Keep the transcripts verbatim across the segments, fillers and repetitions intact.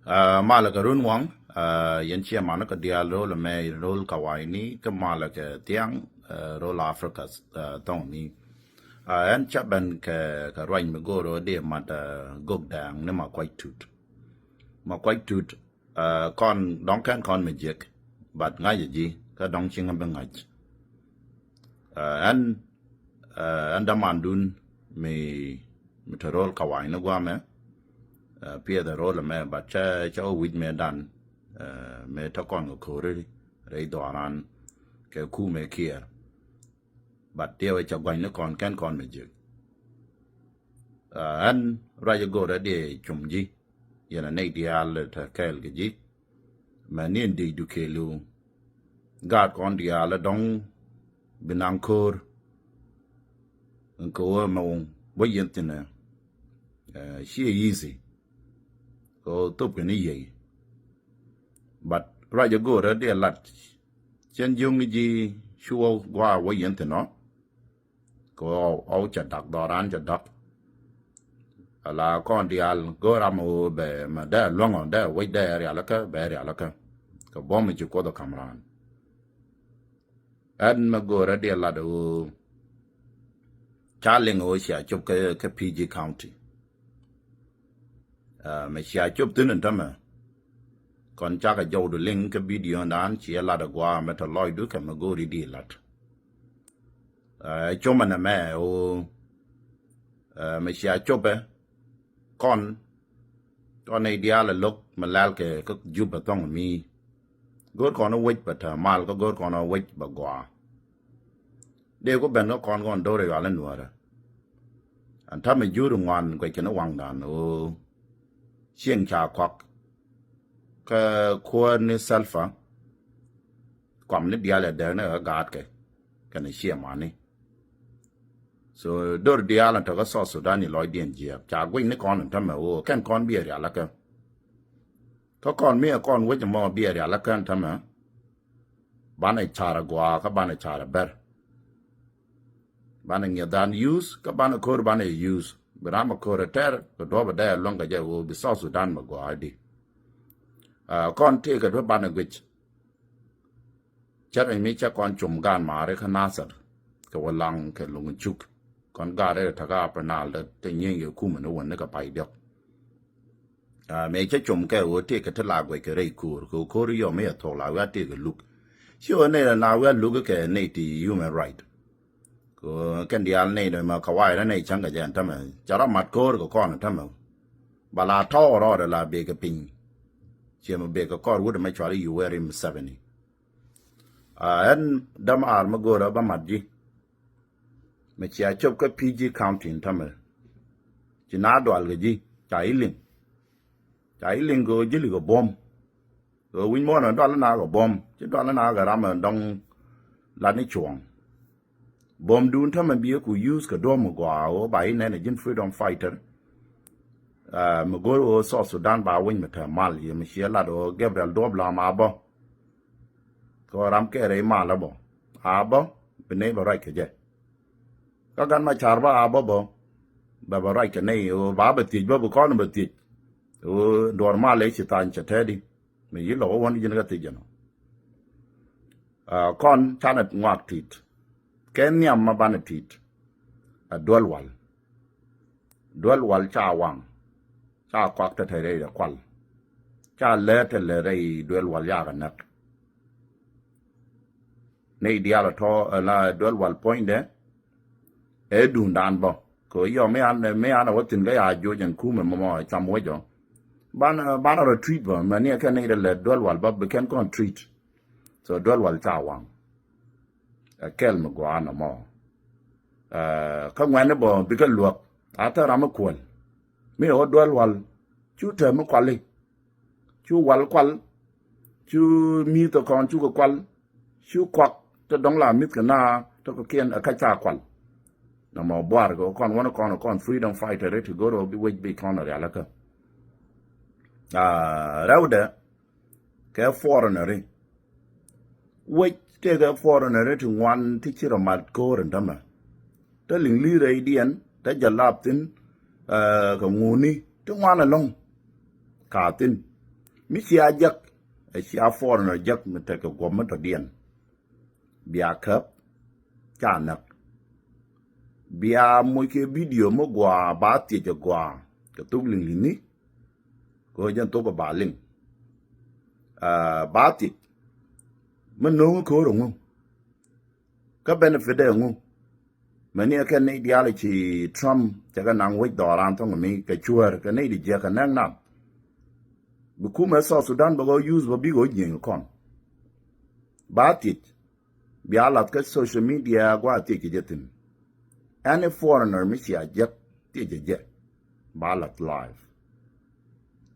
Aa, malɛ kɛ run waŋ, aa, yɛn ciɛ manä kɛ diaal ro̱l ɛmɛ, ro̱l kawaini, kä malɛ kɛ thiaŋ, aa, ro̱l Africa, aa, thɔŋni. Aa, ɛn ca ben kɛ, kɛ ruany mi go̱o̱r ɣöö dee mat, aa, gök dɛɛŋ ni ma kuac tut. Ma kuac tut, aa, kɔn dɔ̱ŋ kɛn kɔn mi jiɛk, but ŋa̱c ɛ ji̱, kä dɔ̱ŋ cieŋ bi ŋa̱c. Aa, ɛn, aa, ɛn dämandun mi, mi te ro̱l kawaini guamɛ, aa, piɛth ɛ ro̱l ɛmɛ, but cɛ, cɛ wä wi̱c mëë dan, aa, mëë te kɔn kɛ ko̱ri rɛy dhɔaran kɛ kumɛ kiɛɛr. But diɛwɛ cɛ gua̱ny ni kɔn kɛn kɔn mi jiɛk. Aa, ɛn ruac ɛ go̱o̱rɛ diɛ cum ji̱, yɛn ɛ nɛy diaal te kɛɛl kɛ ji̱. Mɛ ni ɛn dec du kɛɛliw. Gaat kɔn diaal ɛ dɔ̱ŋ bi naŋ ko̱o̱r. Ɛn kɛ ɣöö mɛ wä yɛn thi̱n ɛ, aa, ciɛ easy. Kɛ ɣöö thop kɛ ni yiey. But ruac ɛ go̱o̱rɛ diɛ lat. Cɛn jiökni ji̱ cu wä gua̱a̱ wä yɛn thi̱n ɔ. Kɛ ɣöö ɣɔw cɛ da̱k dhɔran cɛ da̱k. Ala kɔn diaal go̱o̱r ram ɣöö bɛ mɛ dee luäŋ ɔ dee wec dee rialikä bɛ rialikä. Kɛ buɔ̱m ci Kuoth ɔ ka̱m raan. Ɛn mɛ go̱o̱rɛ diɛ lat ɣöö ca liŋ ɣöö cia cop kä, kä P G County. Aa, mɛ cia cop thi̱n ɛn tämɛ. Kɔn cakɛ jɔwdu liŋ kä bidio dan ciɛ lat ɛ gua̱a̱ mɛ tɔ lɔcdu kɛ mɛ go̱o̱ri di lat. Aa, ɛ com ɛn ɛmɛ ɣöö, aa, mɛ cia copɛ kɔn, kɔn nɛy diaal ɛ lo̱k mɛ lɛl kɛ kä Jubɛ thɔŋ mi. Go̱o̱r kɔn ɛ wec bɛ te mal kä go̱o̱r kɔn ɛ wec bɛ gɔaa. Dee ku ben kä kɔn kɔn do̱r ɛ yual ɛ nuäärä. Ɛn ta̱mɛ jur ŋuan guɛc kɛn waŋdan ɣöö cieŋ ca kɔak. Kä kuäär ni Salva kuam ni diaal ɛ dääk ni ɣä gaatkɛ kɛnɛ ciɛ mani. So do̱r diaal ɛn tɔkä South Sudan i lɔcdiɛn jiääk ca guic ni kɔn ɛn ta̱mɛ ɣöö kɛn kɔn biɛ rialikä. Kä kɔn mi ɛ kɔn wec ɛmɔ biɛ rialikä ɛn ta̱mɛ. Banɛ car ɛ gɔaa kä banɛ car ɛ bɛr. Banɛ ŋiɛth dan use kä banɛ ko̱r banɛ use. Bi ram ɛ ko̱r ɛ tɛr kɛ duɔ̱p ɛ dee ɛ luäŋ kɛ jɛ ɣöö bi South Sudan mɛ gɔaa di. Aa, kɔn tëëkɛ duɔ̱p banɛ guic. Cɛ rɛy mi cɛ kɔn com gaan maari kä Nasir kɛ wä laŋ kɛ luŋ cuk. Kɔn gaat rɛy takä Upper Nile dee te nyieny kɛ kumɛ ni wän ni kɛ pay diɔk. Aa, mëë cä com kɛ ɣöö tëëkɛ ti la guɛc kɛ rɛy ko̱o̱r kɛ ɣöö ko̱o̱r yɔm i̱ ɛ thuɔk la wiaa tëëkɛ luk. Ci ɣöö nɛy la na wiaa luk kɛ nɛy ti human right. Kɛ ɣöö kɛn diaal nɛy dɔ̱ mɛ kɛ wa̱a̱ irä nɛy cäŋ kɛ jɛ ɛn tämɛ ca rɔ mat ko̱o̱r kɛ kɔn ɛn tämɛ. Ba la tɔɔk rɔɔdɛ la bëë kɛ piny. Ciɛ mɛ bëë kɛ kɔr wut ɛmɛ cual i̱ Yoweri Museveni. Aa, ɛn dämaar mi go̱o̱rä bä mat ji̱. Mi cia cop kä P G County in tämɛ. Ci na dual kɛ ji̱ ca i̱ liŋ. Ca i̱ liŋ kɛ ɣöö ji̱ likɛ buɔ̱m. Kɛ ɣöö wi̱c muɔ̱ɔ̱n ɛ dual na kɛ buɔ̱m ci dual na kɛ ram ɛ dɔ̱ŋ lat ni cuɔ̱ɔ̱ŋ. Buɔ̱mdun tämɛ biɛ ku use kɛ duɔ̱ɔ̱m mi gɔaa ɣöö ba i̱ nɛn ɛ ji̱n freedom fighter. Aa, mi go̱o̱r ɣöö South Sudan ba winy mi te mal yɛ mi ciɛ lat ɣöö Gabriel Duɔp Lam a bä. Kɛ ɣöö ram kɛɛrɛ i̱ mal a bä a bä bi nɛy bɛ ruac kɛ jɛ. Kä gan ma car bä a bä bä bɛ bɛ ruac kɛ nɛy ɣöö ba bɛ thiec bä bi kɔn bɛ thiec. Ɣöö duɔ̱ɔ̱r mal ëë ci thany cɛ tɛɛdi mi yi lɔk ɣöö wän ji̱n kä thiec jɛn ɔ. Aa, kɔn canɛ ŋuak tit kɛ nhiam ma banɛ tit. A duel wal. Duel wal ca waŋ ca kuak te te rɛy kual. Ca lɛ te lɛ rɛy duel wal yakɛ näk. Nɛy diaal tɔ la duel wal puɔ̱nydɛ. Ɛ duundan bä kɛ yɔ mi an mi an a wä thi̱n kä ya joc ɛn kumɛ mɔmɔ cam wecɔ. Ban ban a rɔ treat bä mɛ ni ɛ kɛn nɛy dɛ lɛ duel wal bä bi kɛn kɔn treat. So duel wal ca waŋ. Ɛ kɛl mi gua̱a̱n ɛmɔ. Ɛ kä ŋuɛ̈ni bä bikɛ luäk a thil ram mi kuäl. Mi ɣöö duel wal cu tääm mi kuali. Cu wal kual. Cu mi̱i̱th ɛ kɔn cukɛ kual. Cu kuak te dɔ̱ŋ la mi̱th kɛ na te kɔ̱kiɛn ɛ kä ca kual. Nɔmɔ buar kɛ kɔn wänä kɔn kɔn freedom fighter ti go̱r ɣöö bi wec bi kɔn rialikä. Aa, rɛwdɛ kɛ foreigneri. Wec tëëkɛ foreigneri ti ŋuan ti ci rɔ mat ko̱o̱r in tämɛ. Te liŋ li̱i̱rɛydiɛn te jɛ lap thi̱n, aa, kɛ ŋuni ti ŋuan ɛlɔ̱ŋ. Ka thi̱n Mi cia jek, ɛ cia foreigner jek mi tekɛ guɔ̱p mi tɔ̱diɛn. Bia käp, ca näk. Bia moc kɛ video mi gɔaa, ba thiec ɛ gɔaa kɛ thok liŋ li̱ni. Kɛ ɣöö jɛn thok ɛ ba liŋ. Ah, ba thiec mi no̱o̱ŋ ko̱r ɛŋu? Kä benefit ɛŋu? Mɛni ɛ kɛn nɛy diaal ci Trump cɛ kɛ naŋ wec dhɔran thɔŋ mi kɛ cuäär kɛ nɛy di jiɛk kɛ nɛk nath. Bi kumɛ South Sudan bɛ kɛ use bä bik ɣä jiɛny kɔn. Ba thiec. Bia lath kä social media gua thiec kɛ jɛ thin. Any foreigner mi cia jek thiec kɛ jɛ. Ba lath live.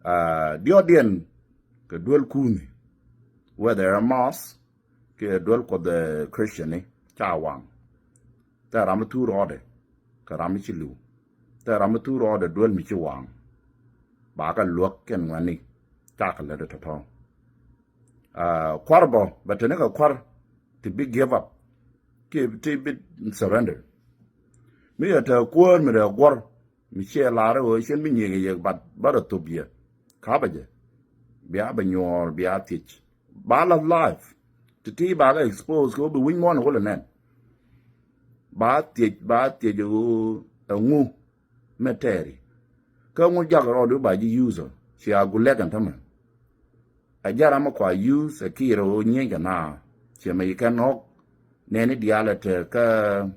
Ah, diɔt diɛn kɛ duel kuni. Whether a Muslim kiɛ duel kuɔth ɛ Christian ni ca waŋ. Thɛ ram mi thur rɔɔdɛ kɛ ram mi ci li̱w. Thɛ ram mi thur rɔɔdɛ duel mi ci waŋ. Ba kɛ luäk kɛn ŋuɛ̈tni ca kɛ lät ɛ tɔ̱tɔ̱. Ah, kua̱r bä bɛ te ni kɛ kua̱r ti bi give up kiɛ ti bi surrender. Mi yɛ te kuäär mi rɛɛ guɔ̱r mi ciɛ lar ɛ ɣöö cien bi nyiek yɛ yek bat bä rɛ thop yɛ. Ka̱pɛ jɛ bia bɛ nyuɔɔr bia thiec. Ba lath live. Ti ti ba kɛ expose kɛ ɣöö bi wi̱c muɔ̱ɔ̱n ɛ wä lɛ nɛn. Ba thiec, ba thiec ɣöö ɛŋu mɛ tɛɛri. Kä ŋu jak rɔɔdu ba ji̱ user. Cia gu lɛk ɛn tämɛ. Ɛ ja̱ ram mi kua use ɛ kiɛ rɛ ɣöö nyieeny kɛ na. Ciɛ mɛ yi kɛn ɣɔ̱k nɛɛni diaal ɛ te kä,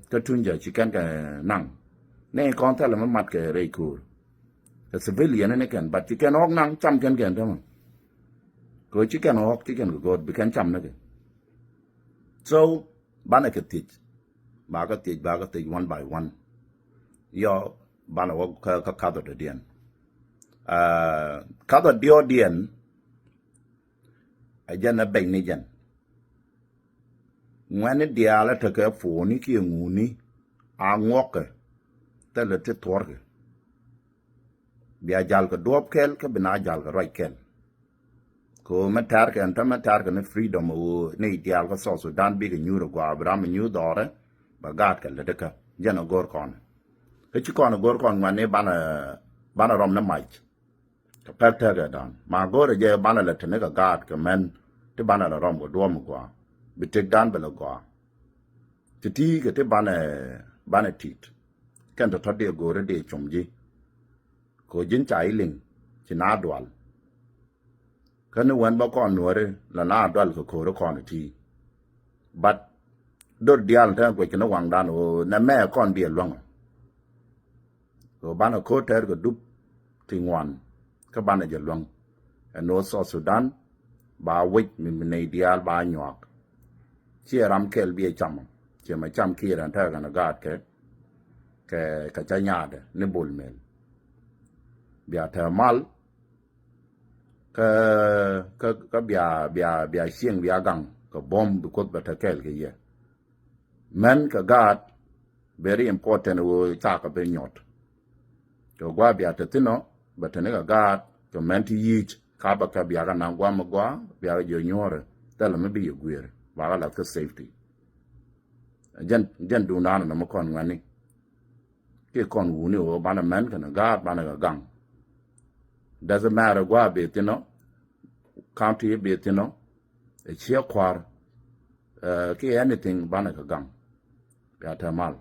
kä tuny jɛ ci kɛn kɛ naŋ. Nɛy kɔn thilɛ mi mat kɛ rɛy ko̱o̱r. Kɛ civilian ni kɛn, but ci kɛn ɣɔ̱k naŋ cam kɛn kɛn tämɛ. Kɛ ɣöö ci kɛn ɣɔ̱k ci kɛn kɛ go̱o̱r bi kɛn cam ni kɛ. So banɛ kɛ thiec. Ba kɛ thiec, ba kɛ thiec one by one. Yɔ, banɛ wä kä, kä ka̱thɔ dɔ̱diɛn. Ah, ka̱thɔ diɔ̱ɔ̱diɛn ɛ jɛn ɛ beny ni jɛn. Ŋuɛ̈tni diaal ɛ tekɛ puɔ̱ni kiɛ ŋuni a ŋuɔ̱kɛ thilɛ ti thuɔ̱rkɛ. Bia jal kɛ duɔ̱ɔ̱p kɛl kä bi na jal kɛ ruac kɛl. Kɛ ɣöö mɛ tɛ̈rkɛ ɛn tämɛ tɛ̈rkɛ ni freedom ɣöö nɛy diaal kä South Sudan bikɛ nyuur ɛ gɔaa bi ram ɛ nyuur dhɔrɛ bɛ gaatkɛ lätdä kä. Jɛn ɛ go̱r kɔn. Kä ci kɔn ɛ go̱r kɔn ŋuɛ̈tni banɛ, banɛ rɔm ni mac. Kɛ pɛk tekɛ dan ma go̱o̱rɛ jɛ banɛ lɛ te ni kɛ gaat kɛ mɛn ti banɛ lɛ rɔm kɛ duɔ̱ɔ̱m gɔaa. Bi tëkdan bɛ lɛ gɔaa. Ti ti kɛ ti banɛ, banɛ tit. Kɛn tɔ̱tɔ̱ dee go̱o̱rɛ dee com ji̱. Kɛ ɣöö ji̱n ca ji̱ liŋ ci na dual. Kä ni wän bä kɔn nuɔ̱ɔ̱ri la na dual kɛ ko̱o̱ri kɔn iti. But dor diaal te guec kɛ ni waŋdan ɣöö nɛ mɛ kɔn diɛ luäŋ ɔ. Kɛ banɛ ko̱r tɛɛr kɛ dup ti ŋuan kä banɛ jɛ luäŋ. Ɛn ɣöö South Sudan ba wec mi, mi nɛy diaal ba nyuak. Ciɛ ram kɛl biɛ cam ɔ. Ciɛ mɛ cam kiɛ rɛn tɛɛr kɛn gaat kɛ, kɛ, kɛ ca nyaadɛ ni Bol Mel. Bia tɛɛ mal kä, kä, kä bia, bia, bia cieŋ bia gaŋ kɛ buɔ̱m bi Kuoth bɛ te kɛɛl kɛ yɛ. Mɛn kɛ gaat very important ɣöö cakɛ bi nyɔt. Kɛ gua̱a̱ bia te thi̱n ɔ bɛ te ni kɛ gaat kɛ mɛn ti yic ka bɛ kɛ bia kɛ naŋ gua̱a̱ mi gua̱a̱ bia kɛ jiɔ nyuɔ̱ɔ̱rɛ thilɛ mi bi yɛ guiɛɛr ba kɛ lath kä safety. Jɛn, jɛn duundan nɔmɔ kɔn ŋuɛ̈tni. Kiɛ kɔn wuni ɣöö banɛ mɛn kɛnɛ gaat banɛ kɛ gaŋ. Doesn't matter gua̱a̱ bee thi̱n ɔ, county bee thi̱n ɔ, ɛ ciɛ kua̱r, eh, kiɛ anything banɛ kɛ gaŋ. Bia te mal.